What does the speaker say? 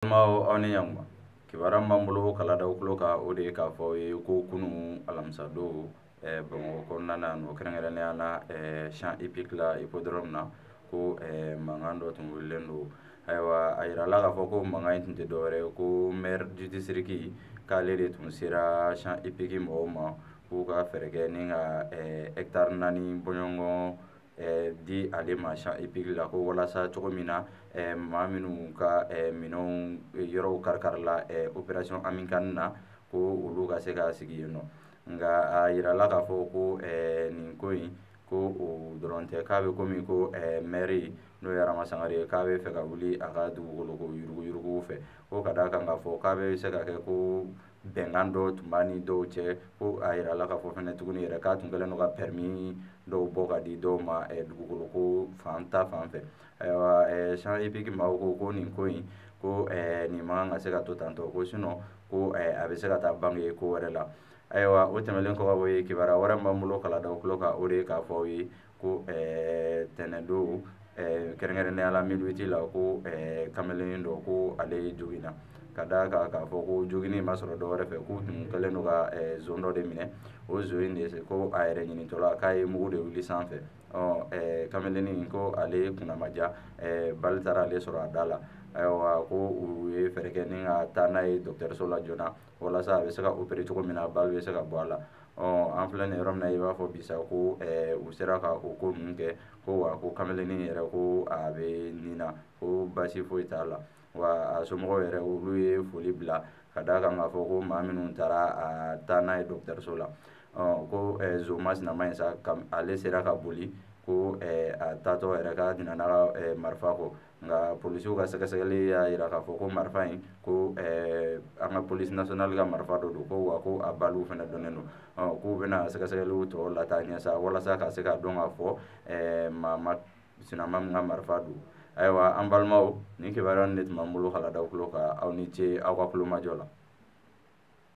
Balimaw, aw ni ɲankuma. Kibaruya min b'an bolo kala d'aw tulo kan, o de ye k'a fɔ aw ye ko kunun alamisadon, Bamakɔ kɔnɔna na yan nɔ, kɛrɛnkɛrɛnnenya la champ hippique la, hippodrome na, ko mankan dɔ tun wulilen don. Ayiwa, a yirala k'a fɔ ko mankan in tun tɛ dɔwɛrɛ ye ko maire du district k'ale de tun sera champ hippique mɔgɔw ma k'u ka fɛɛrɛ kɛ ni ka hectare 4 bɔɲɔgɔn di ale ma champ hippique la, ko walasa cogo min na maa minnu ka minɛnw yɔrɔw kari-karila opération Amikani na, ko olu ka se ka sigi yen nɔ. Nka a yirala k'a fɔ ko nin ko in, ko o dɔrɔn tɛ, k'a bɛ komi ko maire, n'o ye Arama Sangare ye, k'a bɛ fɛ ka wuli a ka dugukolo ko yuruguyurugu fɛ, ko ka d'a kan k'a fɔ k'a bɛ se ka kɛ ko bɛnkan dɔ tun b'a ni dɔw cɛ. Ko a yirala k'a fɔ fɛnɛ tuguni yɛrɛ k'a tun kɛlen don ka permis dɔw bɔ ka di dɔw ma dugukolo ko fan ta fan fɛ. Ayiwa, champ hippique maaw ko ko nin ko in, ko nin man kan ka se ka to tantɔ, ko sinon ko a bɛ se ka taa bange ko wɛrɛ la. Ayiwa, o tɛmɛnen kɔ ka bɔ yen, kibaruya wɛrɛ min b'an bolo kala d'aw tulo kan, o de ye k'a fɔ aw ye ko tɛnɛndon, kɛrɛnkɛrɛnnenya la mille la, ko kamalen dɔ, ko ale joginna, ka d'a kan k'a fɔ ko joginni ma sɔrɔ dɔwɛrɛ fɛ, k'u tun kɛlen don ka zon dɔ de minɛ. O zon in de, ko a yɛrɛ ɲinitɔla, k'a ye mugu de wuli sanfɛ. Ɔ kamalennin, ko ale kunna ma ja, balle taara ale sɔrɔ a da la. Ayiwa, ko u ye fɛɛrɛ kɛ ni ka taa n'a ye dɔgɔtɔrɔso la joona walasa a bɛ se ka opérer cogo min na, balle bɛ se ka bɔ a la. Ɔ an filɛ nin yɔrɔ min na, i b'a fɔ bi sa, ko u sera ka o ko ninnu kɛ, ko wa ko kamalennin yɛrɛ, ko a bɛ nin na, ko baasi foyi t'a la. Wa a somɔgɔw yɛrɛ, olu ye foli bila ka d'a kan k'a fɔ ko maa minnu taara a taa n'a ye dɔgɔtɔrɔso la. Ɔ ko zoma sinama in sa, ale sera ka boli, ko a taatɔ yɛrɛ k'a ɲinɛ n'a ka marifa kɔ. Nka polisiw ka sɛgɛsɛgɛli y'a yira k'a fɔ ko marifa in, ko an ka police nationale ka marifa dɔ don, ko wa ko a ballew fana dɔnnen don. Ɔ k'u bɛna sɛgɛsɛgɛliw tɔ lataa ɲɛ sa walasa ka se k'a dɔn k'a fɔ maa ma sinama min ka marifa don. Ayiwa, an balimaw, nin kibaruya nin de tun b'an bolo kala d'aw tulo kan. Aw ni ce aw ka tulomajɔ la.